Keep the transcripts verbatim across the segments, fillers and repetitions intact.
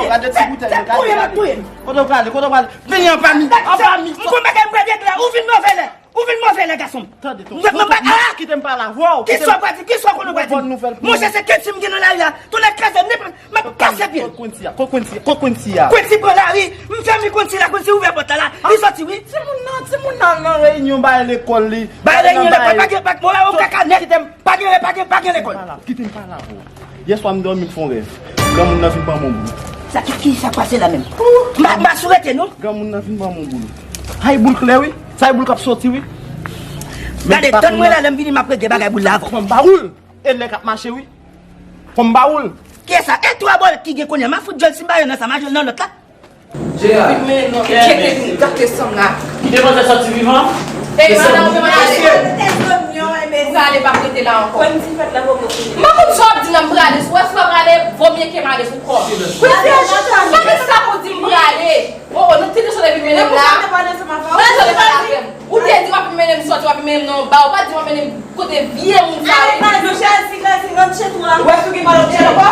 Gade ti boutèy yo, gade, gade. Kote w prale, kote w prale? Vini anba mi, anba mi. M konn bagay m pral regle la. Ou vin move lè. Ou vin move lè, gason. Tande, tonton, kite m pale avè w. Kisa w pral di? Kisa w konn w pral di? Monchè, se Quincy m gen nan lari a. Tonnè kraze m, m ap kase pye l. Kot Quincy a? Kot Quincy a? Kot Quincy a? Quincy pran lari. M fèmen Quincy la, Quincy ouvè pòt la la. Li sòti, wi. Timoun nan, timoun nan al nan reyinyon bagay lekòl li. Bagay reyinyon lekòl, pa gen, pa gen, pa gen, pa gen lekòl. Kite m pale avè w. Yèswa m dòmi, m fè yon rèv. Granmoun nan vin ban m yon boul. Sa ki, ki sa k pase la menm? M pa, m pa sou rete non. Granmoun nan vin ban m yon boul. Ay boul klè wi. Sa e boul k ap soti wi. Gade, tann mwen la, lè m vini m ap regle bagay boul la avè w. Fò m ba ou l. E nèg ap mache wi. Fò m ba ou l. Kiyès sa? E twa bòl ki gen kounye a. M a fout jòl si m ba youn nan sa, m a jòl nan lòt la. Jera. Vin mennen non, enkyete vin gate san m la. Kite manzè sòti vivan. Ey, madanm, ou prale. Ou prale, pa p rete la ankò. M pa konn sa w ap di nan m prale. Si w wè si w pa prale, vomye ke m ale sou kò m. Kounya, pa gen sa pou di m prale. O, o, nou te desann epi mennen m la. Mwen desann epi pale avè m. Ou te di w ap mennen m sòti, w ap mennen m nan yon ba, ou pa di w ap mennen m kote vye moun sa yo. Ay, madanm, chèzi, chèzi, rantre chez toi. Ou wè si w gen malòt chèzi ankò?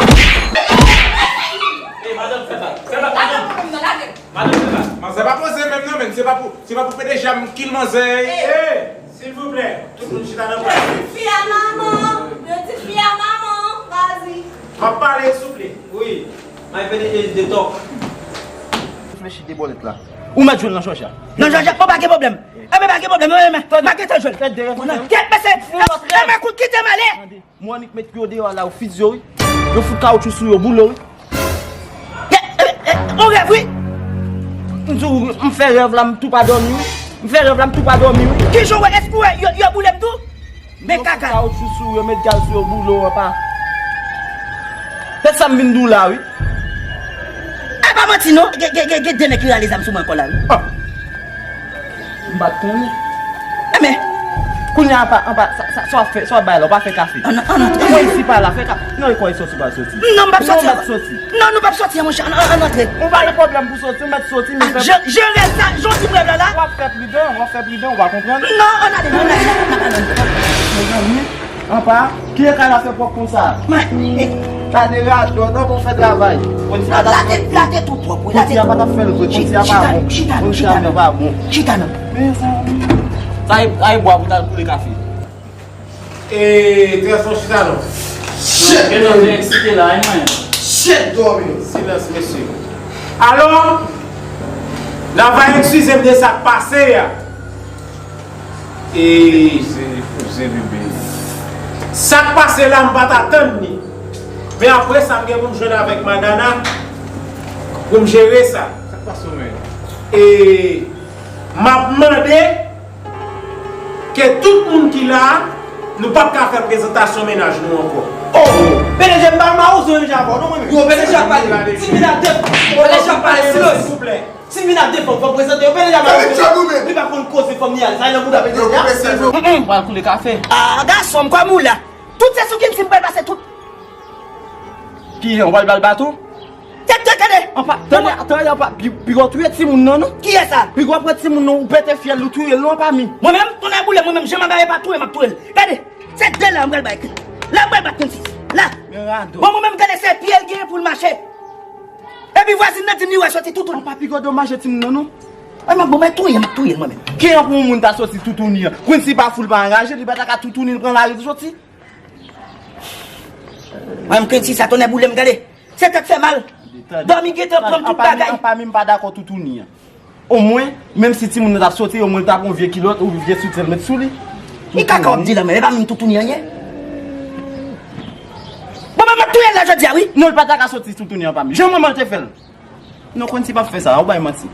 Ey, madanm, fè bak. Fè bak, madanm. Madanm, fè bak. Madanm, fè bak. Sa pa poze menm non, men se pa pou, se pa pou pede jam kil manzè. Ey, silvouplè, tout moun chita nan plas yo. Ti fi a manman, yo ti fi a manman, vas-y. M ap pale, souple. Wi. May fede e de tok. Reflechi de bòlèt la. Ou mèt jwe l nan Jòja. Nan Jòja, o pa gen pwoblèm. Enben pa gen pwoblèm, enben, pa gen tan jwe l. Tèt dèyè. Nan tèt, mesye. Enben kout, kite m ale. Mwen annik met yo deyò la, yo fiz yo, wi. Yo fout kawotchou sou yo, boule, wi. E, e, e, on rèv, wi. M di w, m fè rèv la, m tou pa dòmi, wi. M fè rèv la, m tou pa dòmi, wi. Kijan w wè, èske w wè yo, yo boule m tou? Men kaka. Yo fout kawotchou sou yo, met gaz sou yo, boule w apa. Se sa m vin di w la, wi. E pa manti, non. Gen, gen, gen, gen de nèg ki rale zam sou mwen ankò la, wi. Ah. M pa t konnen. Enben. Kounye a, anpa, anpa, sa, sa, sa w ap fè, sa w ap bay la, w pa fè kafe. Ann, ann antre. Mwen isi pa la, fè kafe. Non, e kò e sòti pa sòti. Non, m p ap sòti. Non, nou p ap sòti, monchè. Ann, ann, ann antre. Ou pa gen pwoblèm pou sòti, ou mèt sòti, men fè. Je, je rèv sa, jan w di m rèv la la. W ap fè pridan, w ap fè pridan, ou pa konprann? Non, ann ale, ann ale, ann ale. Mezanmi, anpa, ki ekay la fè pwòp konsa? Gade radòt, non, bon fè travay. Late, late tou pwòp, wi, late tou. Konti a pa t ap fè l vre, konti a pa bon. Konti a pa bon. Chita non. Mezanmi. Sa e, sa e bwa pou t al koule kafe. E, trè fò chita non. Shit, men. Gen nan te eksite la, wi, mwen. Shit, dòmi. Silans, mesye. Alò, n a va eskize m de sa k pase a. E, se, se bebe. Sa k pase la, m pa t atann li. Men apre sa, m gen pou m jwenn avèk Madana pou m jere sa. Sa k pase w menm? E, m ap mande ke tout moun ki la, nou p ap ka fè prezantasyon mennaj nou ankò. Oh! P D G, m pa mawozo menm jan avè w non, mwen menm. Yo, P D G ap pale. Ti mina de, P D G ap pale, silans. Silvouplè. Ti mina de fanm, fò prezante yo. P D G ap mawozo. Li pa konn koze fanm li a. Sa e nan bouda P D G a. Silvouplè. Pral koule kafe. Ah, gason m, kòm ou la. Tout se sou Kimsi m pral pase tout. Ki jan, w pral ba l baton? Tèt tèt, gade. Anpa, tande, tande, anpa, pi, piga w touye timoun nan, non. Kiyès sa? Piga w pran timoun nan, ou pete fyèl, ou touye l, non, anpa mi. Mwen menm, tonnè boule, mwen menm, jan m ap bay pa touye, m ap touye l. Gade, se de la m pral bay. La m pral bat konn sis. La. Men radòt. Bon, mwen menm, gade, se pye l genyen pou l mache. Epi vwazin nan di m li wè soti toutouni. Anpa, piga w domaje timoun nan, non. Ay, m ap bon, mwen touye, m ap touye l, mwen menm. Ki jan pou yon moun ta soti toutouni an? Quincy pa fou, l pa anraje, li pa ta ka toutouni, l pran lari, l soti. Mwen, m Quincy sa, tonnè boule m, gade. Se tèt fè mal. Dòmi gentan pran m tout bagay. Anpa mi, anpa mi, m pa dakò toutouni an. Omwen, menm si timoun nan t ap soti, omwen l t ap yon vye kilòt ou vye soutyen l met sou li. E kaka w ap di la, men e pa menm toutouni an ye. Bon, men m ap touye l la jodi a, wi. Non, l pa ta ka soti toutouni an, anpa mi. Jan manman l te fè l. Non, Quincy p ap fè sa, ou bay manti.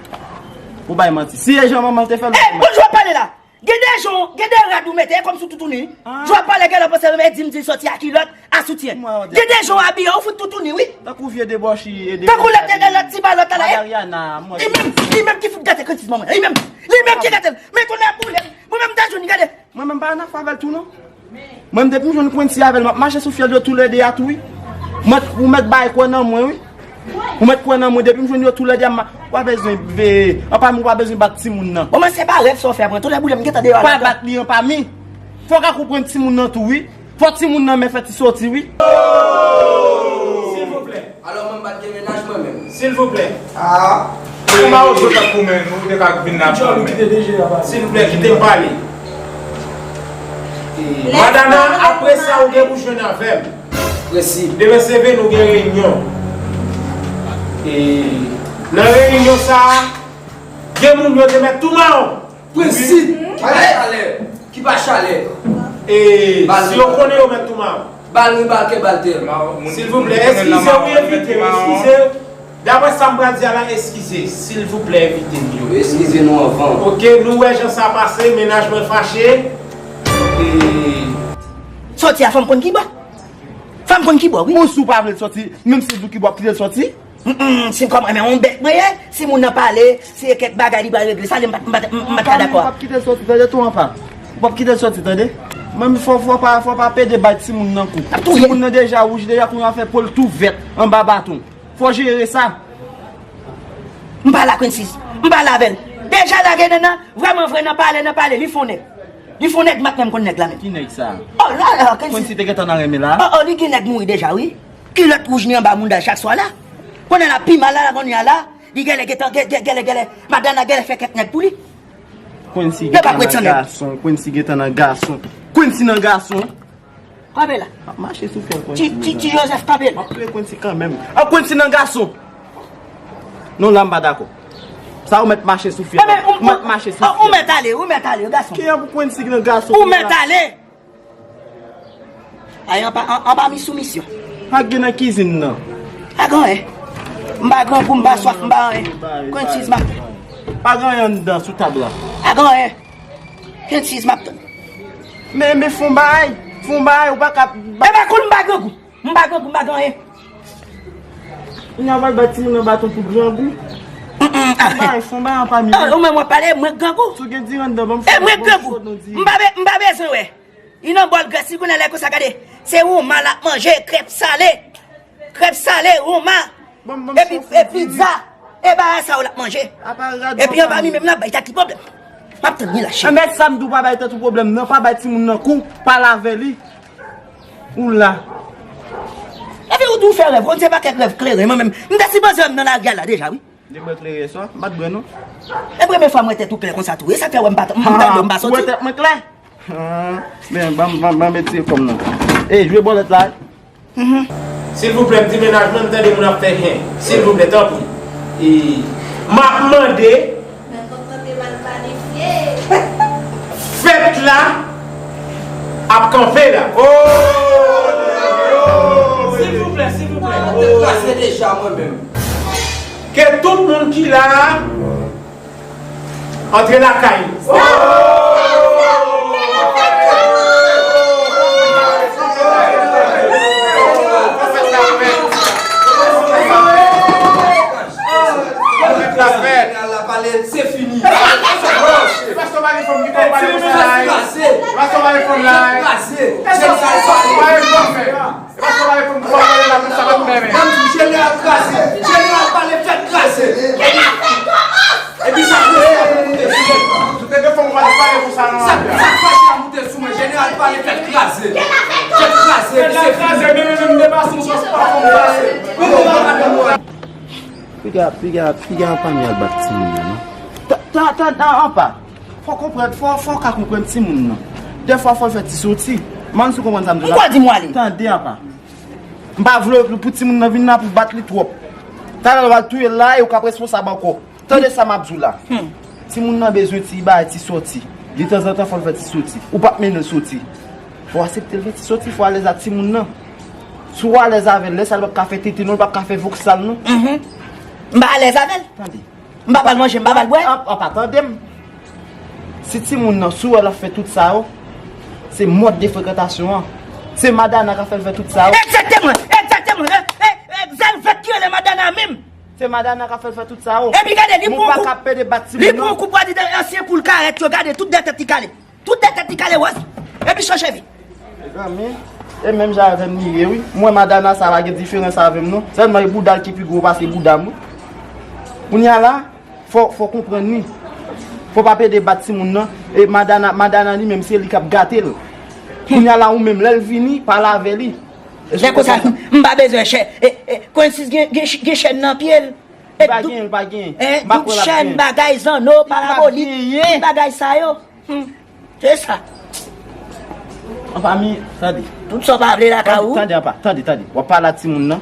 Ou bay manti. Si e jan manman l te fè l, ou bay manti. Ey, bon, jan w ap pale la. Gen de jan, gen de rad ou mete, e kòmsi w toutouni. Ah. Jan w ap pale, gen lè w panse e di m di soti a kilòt, a soutyen. Gen de jan w abiye, ou fout toutouni, wi. Tankou vye debòchi e debòchi. Tankou lòt, lòt ti balòt la, e. Madariana, mwen. Li menm, li menm ki fout gate Quincy manman, li menm. Li menm ki gate l. Men tonnè boule m. Mwen menm m ta jwenn li, gade. Mwen menm pa nan afè avè l tou, non. Mwen, depi m jwenn Quincy avè l, m ap mache sou fyèl yo toulède a tou, wi. Mwen, ou mèt bay kwè nan mwen, wi. Ou mèt kwè nan mwen, depi m jwenn yo toulède a, m, ou pa bezwen veye. Anpa mi, ou pa bezwen bat timoun nan. Bon, men se pa rèv sa w fè a, mwen, tonnè boule m, m gentan deyò a. Pa bat li, anpa mi. Fò w ka konprann timoun nan tou, wi. Fò timoun nan men fè ti soti, wi. Silvouplè. Alò, M pa t gen mennaj mwen menm. Silvouplè. Ah. Ou pa ozo tankou men, ou te ka vin la. Silvouplè, kite m pale. Madana, apre sa, ou gen pou jwenn avè m. Presi. Demen seve, nou gen reyinyon. E nan reyinyon sa a, gen moun yo te mèt tou mawon. Presi. Ki pa chalè. Ki pa chalè. E si yo konnen yo mèt tou mawon. Bal wi, bal kè, bal tè. Silvouplè, eskize wi, evite, eskize. Daprè sa m pral di a la, eskize. Silvouplè, evite m yo. Eskize nou anvan. Oke, nou wè jan sa pase, mennaj mwen fache. E Soti a, fò m konn ki bò. Fò m konn ki bò, wi. Bon, si w pa vle l soti, menm si l di w ki bò, kite l soti. Mm, mm, si m kòm renmen yon bèt mwen ye, si moun nan pale, si e kèk bagay li pral regle sa, li m pa t, m pa t, m pa t ka dakò. Ou p ap kite l soti, tande tou, anpa. Ou p ap kite l soti, tande. Mwen, fò, fò pa, fò pa pede bay timoun nan kou. Timoun nan deja wouj, deja kounye a fè po l tou vèt, anba baton. Fò jere sa. M pa la, Quincy. M pa la avè l. Deja lage nan, nan, vrèman vre, nan pale, nan pale, li fon nèg. Li fon nèg, m ap menm konn nèg la menm. Ki nèg sa? Oh, la, la, Quincy. Quincy te gentan nan renmen la? Oh, oh, li gen nèg mouri deja, wi. Kilòt wouj ni anba mounda chak swa la. Konnen la pi mal la, la konnen la. Li gèlè gentan, gè-, gè-, gèlè, gèlè. Madana gèlè fè kèk nèg pou li. Quincy gentan nan gason, Quincy gentan nan gason. Quincy nan gason. Kanpe la. M ap mache sou fyèl Quincy. Ti, ti, ti Joseph kanpe la. M ap touye Quincy kanmenm. An Quincy nan gason. Non, la m pa dakò. Sa ou mèt mache sou fyèl. Ou mèt mache sou fyèl. Ou mèt ale, ou mèt ale, gason. Kijan pou Quincy nan gason? Ou mèt ale. Ay, anba, an-, anba mi soumisyon. Pa gen nan kizin nan. Pa gen anyen. M pa grangou, m pa swaf, m pa anyen. Quincy m ap tann. Pa gen anyen anndan sou tab la. Pa gen anyen. Quincy m ap tann. Men, men fon bagay, fon bagay, ou pa ka. E pa koul m pa grangou. M pa grangou, m pa gen anyen. Ou nan pral bat timoun nan baton pou grangou. Fon bagay, fon bagay anpa mi. Ou menm w ap pale, mwen grangou. Si w gen diri anndan, ban m fè. E mwen grangou. M pa be-, m pa bezwen wè. Li nan bòl grès li kounye a lè konsa gade. Se wonma l ap manje, krèp sale. Krèp sale, wonma. Epi, e pizza. E bagay sa yo l ap manje. Epi anba mi menm nan bay tati pwoblèm. M ap tann li la, cheri. Anben sa m di w pa bay tèt ou pwoblèm nan, pa bay timoun nan kou, pale avè li. Ou la. Epi ou di w fè rèv, ou di se pa kèk rèv klere, mwen menm. M te sipoze wè m nan lari a la deja, wi. De bwè klere swa, m pa t bwè non. E premye fwa m wè tèt ou klè konsa tou. E sa k fè wè m pa t, m tande w m pa soti. Ou wè tèt mwen klè? Ah, men, ban m, ban m, ban m etire kò m non. Ey, jwe bòlèt la. Silvouplè, m di mennaj mwen, m tande moun ap fè hen. Silvouplè, tanpri. E, m ap mande. Fèt la ap kanpe la. Oh! Silvouplè, silvouplè. Mwen te kraze deja mwen menm. Ke tout moun ki la a antre lakay yo. Fèt la fèt. Jeneral la pale, se fini. Pastè pa gen fanm ki pale konsa la. Pastè pa gen fanm la. Jeneral pale. Pastè pa gen fanm ki pale la konsa, pa fè men. Ban m di jeneral kraze. Jeneral pale, fèt kraze. Epi sa k fache a moute sou mwen. Sa k fache a moute sou mwen. Jeneral pale, fèt kraze. Fèt kraze, epi se fini. Piga, piga, piga anpami al bat timoun nan, non? Ta, ta, ta, ta, anpa. Fò konprann, fò, fò w ka konprann timoun nan. Dèfwa fò l fè ti soti. Mwen si w konprann sa m di w la. M kwè di m w ale. Tande anpa. M pa vle pou timoun nan vin la pou bat li twòp. Talè l pral touye l la e ou k ap responsab ankò. Tande sa m ap di w la. Timoun nan bezwen ti bagay, ti soti. Detanzantan fò l fè ti soti. Ou p ap mennen l soti. Fò w aksepte l fè ti soti, fò w alèz ak timoun nan. Si w alèz avè l, lè sa l p ap ka fè tete non, l p ap ka fè voksal non. M pa alèz avè l. Tande. M pa ba l manje, m pa ba l bwè. An, an pa tande m. Si timoun nan, si w wè l ap fè tout sa yo, se mòd de frekantasyon an. Se Madana k ap fè l fè tout sa yo. Egzakteman, egzakteman. E, e, e, Zèlvèt ki rele Madana menm. Se Madana k ap fè l fè tout sa yo. Epi gade, li pran kou, li pran kou pwa di ansyen poul karèt yo, gade tout de tèt li kale. Tout de tèt li kale wòz. Epi chanje vi. Mezanmi, e menm jan avè m li ye wi. Mwen Madana sa pa gen diferans avè m non. Sèlman e bouda l ki pi gwo pase bouda m wi. Kounye a la, fò, fò konprann li. Fò pa pede bat timoun nan. E Madana, Madana li menm se li k ap gate l. Kounye a la ou menm lè l vini, pale avè li. Lè konsa, m pa bezwen chè. E, e, Quincy gen, gen, gen chèn nan pye l. E pa gen, pa gen. E, doub chèn, bagay, zanno, parabolik, bagay sa yo. Hmm. Se sa. Anpa mi, tande. Tout sa w pa vle lakay ou. Tande, anpa, tande, tande. W ap pale a timoun nan.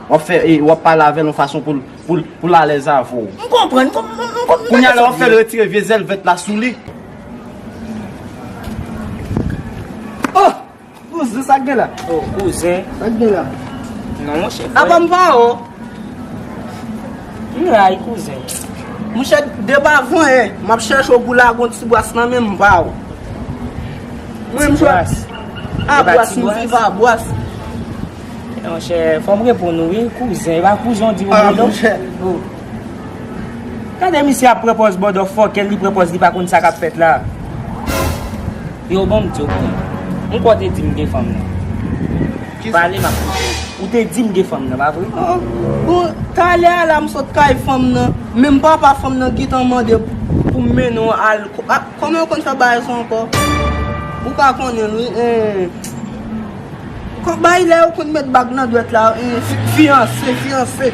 W ap fè, e, w ap pale avè l yon fason pou l, pou l, pou l alèz avè w. M konprann, m konprann, m konprann. Kounye a la, w ap fè l retire vye zèl vèt la sou li. Oh! Kouzen, sa k gen la? Oh, kouzen. Sa k gen la? Non, monchè, frè. Apa m pa wè w? M la wi, kouzen. Monchè, depi avan yè, m ap chèche w pou lage yon ti bwas nan men m, m pa wè w. Mwen, m chwa. Ti bwas. A, bwas, m di pa bwas. Monchè, fò m reponn ou wi, kouzen. E pa kouzen w di w, non? Monchè. Oh. Gade misye ap pran pòz bòdò fòkè, li pran pòz li pa konn sa k ap fèt la. Yo, bon, m di w, m kwè w te di m gen fanm nan. Pale, m ap koute. Ou te di m gen fanm nan, pa vre? Oh, bon, talè a la, m sot kay fanm nan. Menm papa fanm nan gentan mande pou m mennen w al. Kòman yo konn fè bagay sa ankò? Ou ka konnen l, wi. Kòk bay lè yo konn met bag nan dwèt la, fiyanse, fiyanse.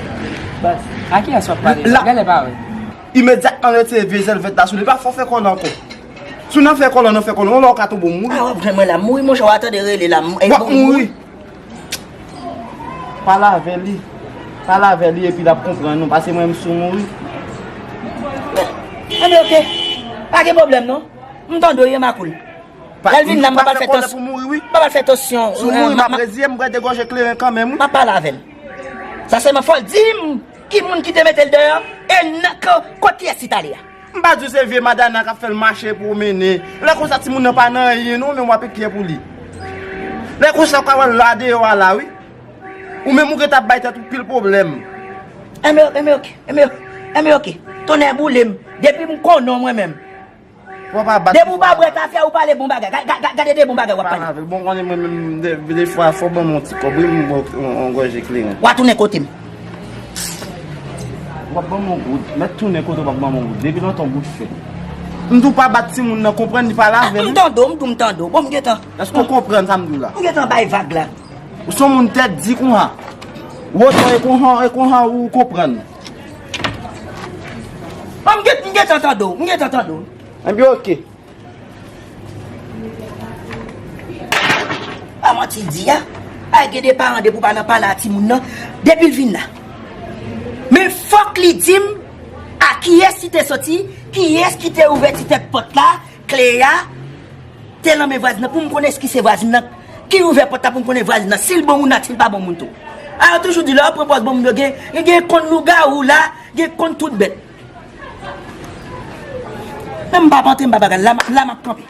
Baz, a kiyès w ap pale la? Genlè pa wè. Imedyatman retire vye zèl vèt la sou li, pa fè w fè kòlè ankò. Si w nan fè kòlè, w nan fè kòlè, yon lè w ka tonbe w mouri. A, w ap jwenn mwen la, m mouri, monchè, w ap tande rele la. W ap mouri. Pale avè li. Pale avè li epi l ap konprann ou, paske mwen m sou mouri. Anben, oke. Pa gen pwoblèm non. M tande w ye, Makoul. Lè l vin la, m pral fè tans-, m pral fè tansyon. Si w mouri, m ap reziye m, m pral degòje kleren kanmenm, wi. M ap pale avè l. Sa sèlman fò l di m ki moun ki te mete l deyò e nan, ko-, kot kiyès li t ale a. M pa di w se vye Madana k ap fè l mache pwomennen. Lè konsa timoun nan pa nan anyen non, men w ap enkyè pou li. Lè konsa w ka wè l la deyò a la, wi. Ou menm ou gentan ap bay tèt ou pil pwoblèm. Enben, enben, oke, enben, enben, oke. Tonnè boule m. Depi m konnen w mwen menm. Depi w pa bwè tafya, ou pale bon bagay. Ga-, ga-, ga-, gade de bon bagay w ap pale. Bon, konnen mwen menm, de, defwa, fò ban m yon ti kòb, wi, m ba w yon, yon gòje kleren. W a tounen kote m. W ap ban m yon goud. Mèt tounen kote w p ap ban m yon goud. Depi lontan w goud fè. M di w pa bat timoun nan, konprann li pale avè m. M tande w, m di w m tande w. Bon, m gentan. Èske w konprann sa m di w la? M gentan bay vag la. Ou se yon moun tèt di konsa. Wotè e konsa, e konsa ou konprann. Bon, m gen-, m gentan tande w, m gentan tande w. Enben, oke. Pa manti l di a. Ay, gen de paran depi w pa nan pale a timoun nan, depi l vin la. Men fòk li di m a kiyès li te soti, kiyès ki te ouvè ti tèt pòt la, kle a te nan men vwazin nan, pou m konn èske se vwazin nan ki ouvè pòt la, pou m konnen vwazin nan, si l bon moun ak si l pa bon moun tou. A, yo toujou di lè yo pran pòz bon moun yo, gen, gen konn lougawou la, gen konn tout bèt. Men m pa pante, m pa bagay, la, m- la m ap kanpe.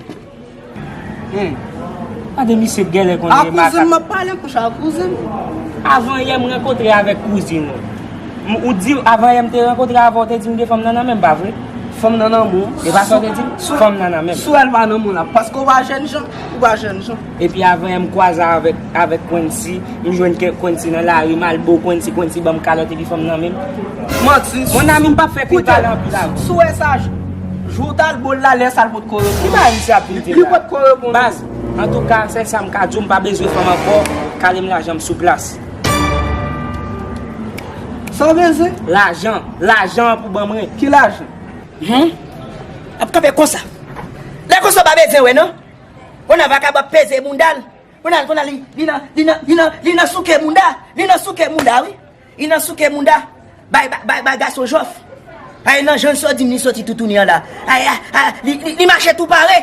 Hmm. Gade misye genlè konnen makak. A kouzen m ap pale, kouche a kouzen m. Avan yè m rankontre avèk kouzin ou. M- ou di avan yè m te rankontre avè w, te di m gen fanm nan nan men m, pa vre? Fanm nan nan men w. E pa sa w te di m? Fanm nan nan men m. Si w wè l pa nan men w la, paske w pa jènjan, ou pa jènjan. Epi avan yè m kwaze avèk, avèk Quincy, m jwenn Quincy nan lari, m al bo Quincy, Quincy ban m kalòt epi fanm nan men m. Manti. Mon ami, m p ap fè koute, pale anpil avè w. Si w wè sa, jou w t al bo l la, lè sa l potko reponn ou. Ki bagay misye ap vin di la? Li potko reponn ou. Baz, antouka, sèl sa m ka di w, m pa bezwen fanm ankò, kale m lajan m sou plas. Sa w bezwen? Lajan, lajan an pou ban mwen. Ki lajan? Ap kanpe konsa. Lè konsa w pa bezwen wè non. Kounye a vakabon ap peze bounda l. Kounye a, kounye a li, li nan, li nan, li nan, li nan souke bounda. Li nan souke bounda, wi. Li nan souke bounda. Bay, bay, bay, bay gason jòf. Ay, nan jan l sot di m li soti toutouni an la. Ay, a, a, li, li, li mache tou pare.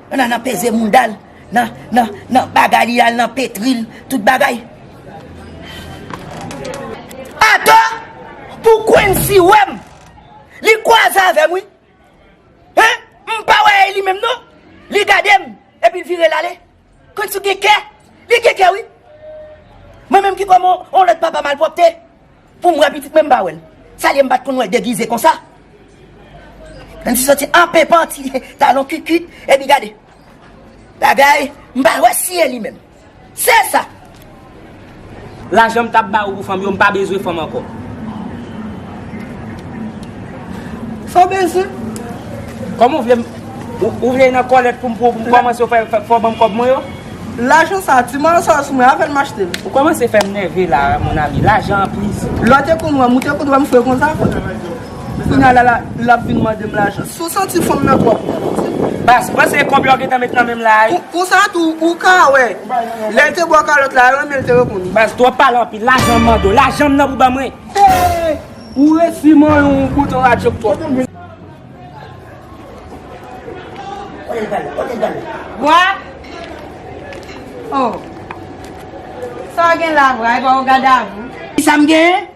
Kounye a nan peze bounda l. Nan, nan, nan bagay li al nan petri l. Tout bagay. Atò, pou Quincy wè m. Li kwaze avè m, wi. Hen? M pa wè e li menm non. Li gade m, epi l vire l ale. Quincy gen kè. Li gen kè, wi. Mwen menm ki kòm on, on lòt papa malpwòpte. Pou m wè pitit mwen, m pa wè l. Sa l ye m pa t konn wè l degize konsa. Quincy soti an penpan, ti talon kikit, epi gade. Bagay, m pa wè si e li menm. Se sa. Lajan m t ap ba ou pou fanm yo, m pa bezwen fanm ankò. Sa w bezwen? Kòman w vle m, ou, ou vle nan kòlèt pou m, pou, pou m kòmanse fè, fè, fè w ban m kòb mwen yo? Lajan sa, ti mòso sou mwen, avè l m achte l. Ou kòmanse fè m nève la, mon ami. Lajan an plis. Lè w te konn wè m, ou te konn wè m fre konsa? Kounye a la, la, l ap vin mande m lajan. Si w santi fanm nan twòp. Baz, ou panse kòb yo gentan met nan men m la, wi? Kon-, konsa tou, ou ka wè. Lè l te bò kalòt la, yo renmen l te reponn. Baz, twòp pale anpil. Lajan m mande w. Lajan m nan pou ban mwen. Hey! Ou resi manyen yon bouton radyo k twòp. Kote l prale? Kote l prale? Bwa? Oh. Sa w gen la, Bwa? E pa w gade avou? Kisa m genyen?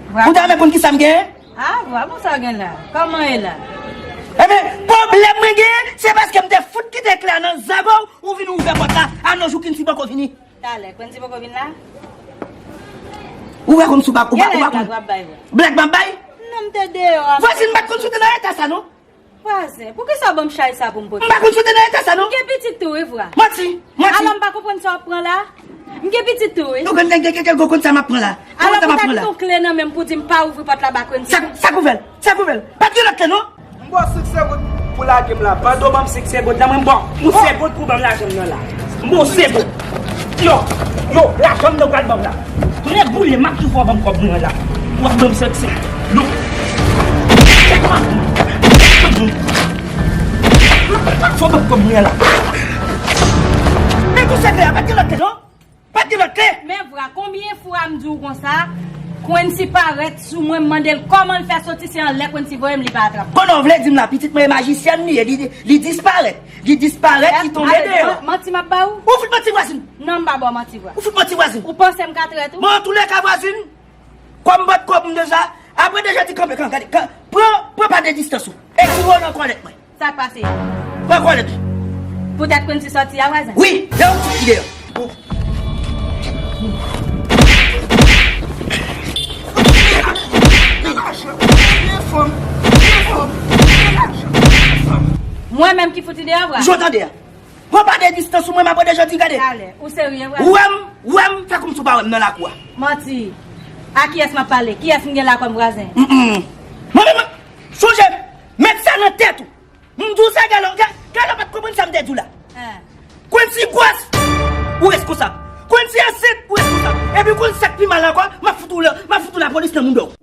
Bwa? Ou ta renmen konn kisa m genyen? Ah, Bwa, bon, sa w gen la? Kòman e la? Ebyen, pwoblèm mwen genyen, se paske m te fout kite klè nan zago w, ou vin ouvè pòt la, a non jou Quincy poko vini. Talè, Quincy poko vin la? Ou wè kòmsi w pa, ou pa, ou pa konn. Blag w ap bay, Bwa. Blag m ap bay? Non, m te deyò a. Vwazin, m pa t konn si w te nan eta sa, non. Vwazen, poukisa w ban m chay sa pou m pote? M pa konn si w te nan eta sa, non. M gen pitit tou, wi, Bwa. Manti, manti. Alò, m pa konprann sa w ap pran la. M gen pitit tou, wi. Ou konn, gen, gen, gen, gen, konn sa m ap pran la. Alò, pou w ta kite yon kle nan men m pou di m pa ouvri pòt la ba Quincy. Sa, sa k ouvè l? Sa k ouvè l? Pa t gen lòt kle, non. M ba w senk segonn pou lage m la. Pandan w ban m senk segonn nan, mwen m ba w yon segonn pou w ban m lajan m nan la. M ba w segonn. Yo, yo, lajan m nan w pral ban m la. Tounen boule, m ap tou fè w ban m kòb mwen an la. W ap ban m senk segonn. Yo. Fò w ban m kòb mwen an la. Men tou sekrè a, pa t gen lòt kle, non. Pa t gen lòt kle. Men Bwa, konbyen fwa m di w konsa? Quincy parèt sou mwen, m mande l kòman l fè soti, se anlè Quincy voye m, li pa atrap. Konnen w vle di m la, pitit mwen e majisyèn li ye, li, li disparèt. Li disparèt, li tonbe deyò. Manti m ap ba ou? Ou fout manti vwazin. Non, m pa ba w manti, Bwa. Ou fout manti vwazin. Ou panse m ka trèt ou? Men antoulèka vwazin, kòm m bat kòb m deja, apre deja di kanpe, kan, gade, kan, pran, pran pa de distans ou. E si w nan kòlèt mwen. Sa k pase? Pran kòlèt. Poutèt Quincy sòti a, vwazen? Wi, lè w ti ki deyò. Mwen menm ki fouti deyò, Bwa? Jan w tande a. Pran pa de distans ou, mwen m ap rete jodi, gade. Talè, ou serye, Bwa? Ou wè m, ou wè m, fè kòmsi w pa wè m nan lakou a. Manti. A kiyès m ap pale? Kiyès m gen la kòm vwazen? Mm, mm. Mwen menm, sonje, met sa nan tèt ou. M di w sa, Galo, Ga-, Galo pa t konprann sa m te di w la. Quincy gwòs, ou reskonsab. Quincy ansent, ou reskonsab. Epi konn sa k pi mal ankò, m ap fout ou la, m ap fout ou lapolis nan mouda w.